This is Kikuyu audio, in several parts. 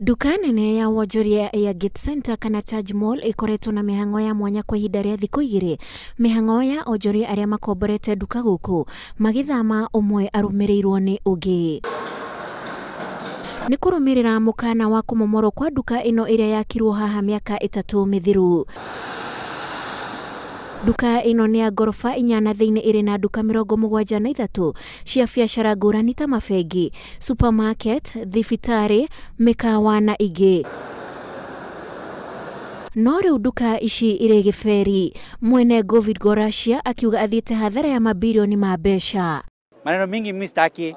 Nduka nene ya wonjoria ya Gate Center kana Taj Mall ikoretwo na mĩhang'o ya mwanya kwa ihinda rĩa thikũ igĩrĩ. Mĩhang'o ya onjoria arĩa makomborete nduka gũkũ magĩthama ũmwe arũmĩrĩirwo nĩ ũngĩ. Nĩ kũrũmĩrĩra mũkana wa kũmomorwo kwa nduka ĩno ĩrĩa yakirwo haha mĩaka 3 mĩthiru. Nduka ĩno nĩ ya ngoroba 4 na thĩinĩ ĩrĩ na nduka 73 cia biacara ngũrani ta mabengi, supermarket, thibitarĩ, mĩkawa na ingĩ. No rĩu nduka ici irĩ gĩberi. Mwene Govid Goracia akiuga athiĩte hathara ya mabilioni ma mbeca. Maneno mingi mimi sitaki.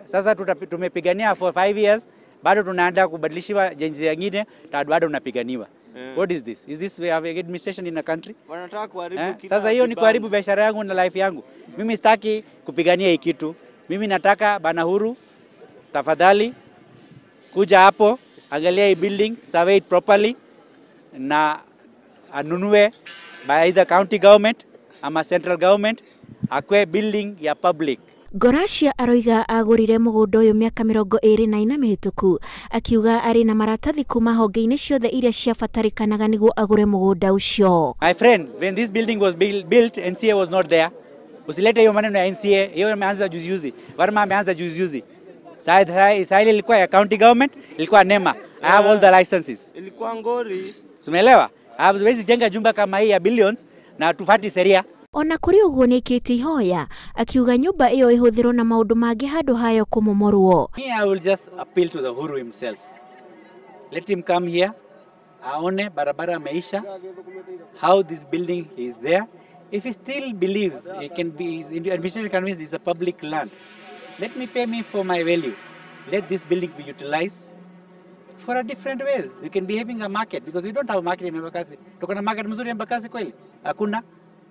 Sasa tumepigania for 5 years, bado tunaanza kubadilishiwa jenzi nyingine, bado tunapiganiwa. What is this? Is this we have administration in a country? Wanataka kuharibu kila. Sasa hiyo ni kuharibu biashara yangu na life yangu. Mimi sitaki kupigania hii kitu. Mimi nataka Bwana Uhuru, tafadhali kuja hapo, angalia hii building, survey it properly na anunue by either county government ama central government, akwe building ya public. Goracia aroiga agũrire mũgũnda ũyũ mĩaka 24 mĩhĩtũku, akiuga arĩ na maratathi kuma honge-inĩ ciothe iria ciabatarĩkanaga nĩguo agũre mũgũnda ũcio. My friend, when this building was built, NCA was not there. Usilete hiyo maneno ya NCA, hiyo imeanza juzi juzi. Varma ameanza juzi juzi. Sasa ilikuwa ya county government, ilikuwa NEMA. I have all the licenses. Ilikuwa ngori. Umeelewa? Hawezi jenga jumba kama hii ya billions na tufati sheria. Ona kũrĩ ũguo nĩaikĩtie ihoya akiuga nyũmba ĩyo ĩhũthĩrwo na maũndũ mangĩ handũ hayo kũmomorwo. Me, I will just appeal to the Uhuru himself. Let him come here, aone barabara ameisha, how this building is there. If he still believes it can be, his administration convinced it's a public land, let me pay me for my value. Let this building be utilized for a different ways. We can be having a market because we don't have a market in Embakasi. Tuko na market mzuri Embakasi kweli? Hakuna.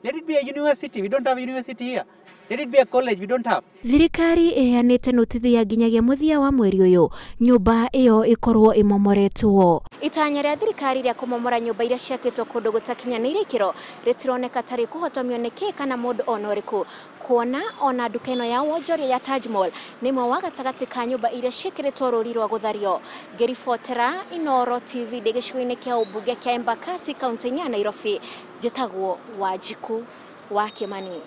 Let it be a university. We don't have a university here. Let it be a college. We don't have. Thirikari ĩheanĩte notithi ya nginyagia mũthia wa mweri ũyũ nyũmba ĩyo ĩkorwo ĩmomoretwo. Itanya rĩa thirikari rĩa kũmomora nyũmba iria ciakĩtwo kũndũ gũtakinyanĩire ikĩro rĩtironeka tarĩ kũhotomio nĩ kĩ kana mũndũ ona ũrĩkũ, kuona ona nduka ĩno ya wonjoria ya Taj Mall nĩ ĩmwe wa gatagatĩ ka nyũmba iria ciĩkĩrĩtwo rũri rwa gũthario. Ngĩribotera Inooro TV ndĩ gĩcigo-inĩ kĩa ũmbunge kĩa Embakasi kaunti-inĩ ya Nairobi, njĩtagwo Wanjikũ wa Kĩmani.